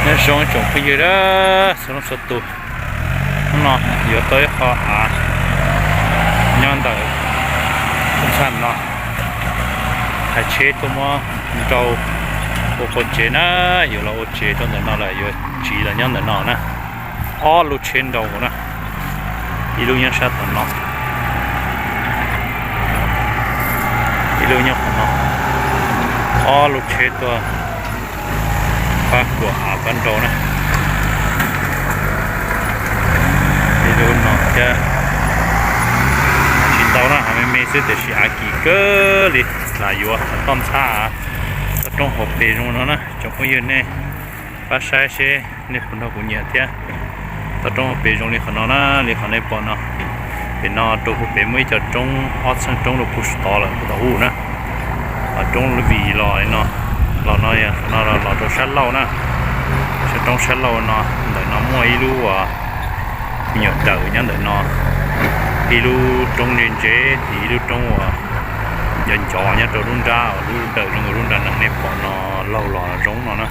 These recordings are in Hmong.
Nyob zoo tsoom phooj ywg txhua leej txhua tus, hnub no yuav tau ib qho av nyob ntawm ntxhab no, hais tsheb tuaj muab nrau ua qua tsev na, yuav los ua tsev rau ntawm no lawm, yuav tsiv los nyob ntawm no na. Ob lub tsheb nrau na, ib lub nyob sab tom no, ib lub nyob qhov no, ob lub tsheb tuaj pab kuam av pab nrau na. Ib lub no thiab, tsis ntau na, av me me xwb tiam sis av kim kawg li, lam yuav toj ntxhab toj roob hauv pes zoo no na. Tsoom phooj ywg nej pab saib seb nej puas nrog kuv nyiam thiab. Toj roob hauv pes zoo li qhov no na, li qhov nej pom no. Pem no rau puag pem muaj ib co roob, ob txheej roob rau puag tod lawm puag tom ub na. Roob vim los no, los no, qhov no los rau sab laug na, sab roob sab laug no. Ntawm no muaj ib lub me nyuam dawm nyob ntawm no, ib lub roob ntse ntse, ib lub roob uas nco nco nyob rau lub nrab, lub dawm zoo li lub nra nees nej pom no, laug los zoo no na.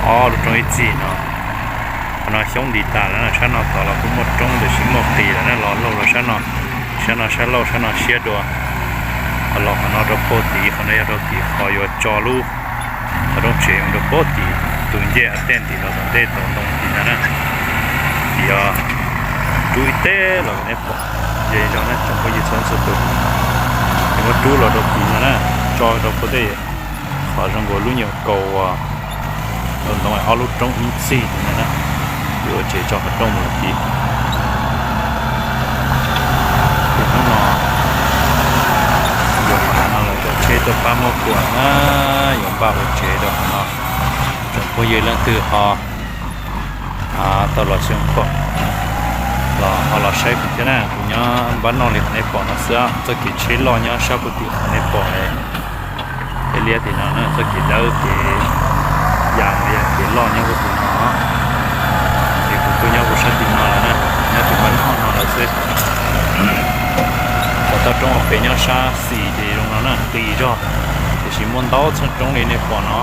Ob lub roob ib txhis no, qhov no xyoob nti tas lawm na, sab no tod los kuj muaj roob tiam sis muaj qis lawm na, los laug los sab no, sab no sab laug, sab no siab dua. Los qhov no rau puag tim, qhov no yog rau tim qhov yuav tso lub qhov roob tsev rau puag tim tus ncej tej tim los tom ntej tom ntoo tim no na. Tim os, rub ib teg los nej pom ze zog na tsoom phooj ywg txhua leej txhua tus. Ces muab rub los rau tim no na, tso rau puag tej qhov zoo nkaus lub nyuam kaus uas ntoo ntoo ob lub roob ib txhis no na, yuav ua tsev tso qhov rooj mus lawm tid. Ces hnub no yuav qhov no lawm, cov tsheb tuaj pab muab kuam na, yuav npaj ua tsev rau qhov no. Tsoom phooj ywg leej twg ho tau los xyoo khuam los ho los saib kuv thiab na, kuv nyob npab noj li qhov nej pom no xwb. Txoj kev tsheb loj nyob sab puag tim qhov nej pom ib liab tim no na, txoj kev dawb kev yas los yog kev loj nyob puag tim no. Ces kuv kuj nyob puag sab tim no lawm na, nyob tim npab noj no lawm xwb. Cov toj roob hauv pes nyob sab xis ces zoo no na, qis zog, tiam sis muaj ntau txheej roob li nej pom no,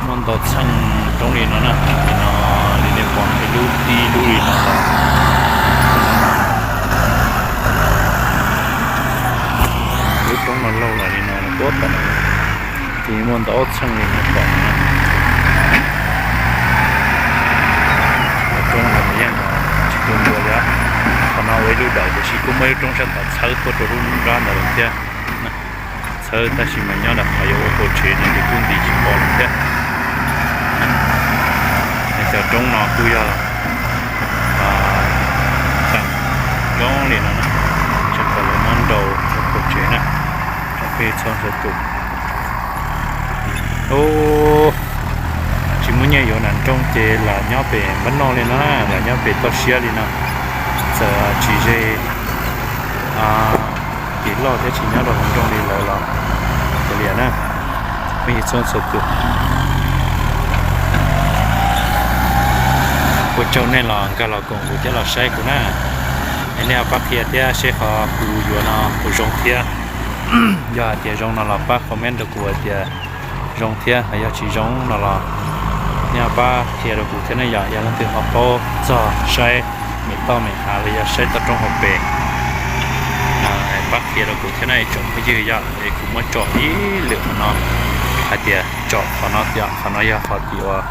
muaj ntau txheej roob li no na. Li no, li nej pom no ib lub tib lub li no los, lub roob no laug los li no tuab tom no, ces muaj ntau txheej li nej pom no. Cov roob no yeej tsis tu ntua li. Qhov no ua ib lub dawm tiam sis kuj muaj ib lub roob sab tod txhawb tuaj rau lub nrab ntawd lawm thiab. Txhawb tab sis mas nyob ntawm qhov yuav ua qua tsev no ces kuj nti tsis pom lawm thiab. Cov roob no kuj yog tseem zoo li no na, tseem kom lawv muab nrau ua qua tsev na, tsoom phooj ywg txhua leej txhua tus. Tsis muaj nyiaj yuav nas nroog ces lam nyob pem npab noj li no, lam nyob pem toj siab li no. Txawm tsis ze kev loj thiab tsis nyob rau hauv nroog li lawm los kav liam na, phooj ywg txhua leej txhua tus. Ua tsaug nej los nkag los koom kuv thiab los saib kuv na. Es nej ho pab qhia thiab seb qhov kuv yuav no puas zoo thiab. Yog hais tias zoo no los pab comment rau kuv hais tias zoo thiab, ho yog tsis zoo no los nej ho pab qhia rau kuv thiab ne yom. Yog leej twg ho paub txog saib mem toj mem hav los yog saib toj roob hauv pes, pab qhia rau kuv thiab na ib tsoom phooj ywg yom. Es kuv muab tsom ib lwm qhov no hais tias tsom qhov no tias qhov no yog qhov tim uas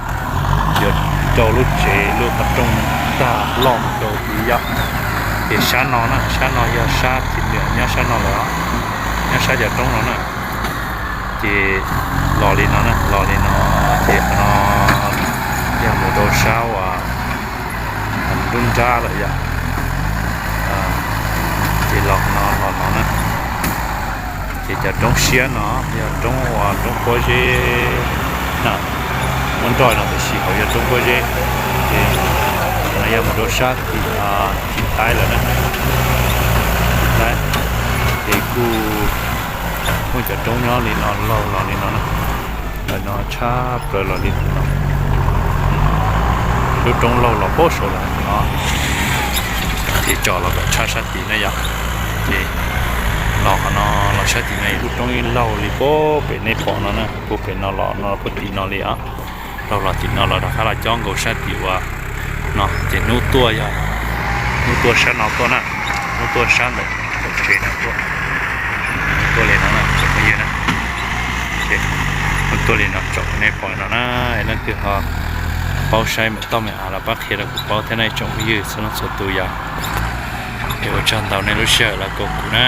yuav rau lub tsev lub qhov rooj tag loj mus rau tid yom. Ces sab no na, sab no yog sab thim niam nyob sab no lawm, nyob sab cov roob no na. Ces los li no na, los li no, ces qhov no yog mus rau sab uas lub nrab lawm yom. Ces los no, los no na. Ces cov roob siab no yog roob uas roob pob zeb na, muab nroj no tiam sis hauv yog roob pob zeb. Ces no yog mus rau sab tim Thaib lawm na, tim Thaib. Ces kuj muaj cov roob nyob li no laug los li no na, lawm no tshab plaws los li no. Lub roob laug los pob saud lawm no, ces tsom los kom tshab sab tid na yom. Ces los qhov no los sab tid no ib lub roob ib laug li puag pem nej pom no na, puag pem no los no puag tim no li os. Dhau los tim no los rov qab los cob nkaus sab tim uas no ces hnub tuaj yog hnub tuaj sab no tuaj na, hnub tuaj sab ntawm tsev no tuaj, hnub tuaj li no na tsoom phooj ywg na. Hnub tuaj li no tsoom nej pom no na, leej twg ho paub saib me toj me av los pab qhia rau kuv paub thiab na tsoom phooj ywg txhua leej txhua tus yom. Es ua tsaug ntau nej lub sij hawm los koom kuv na.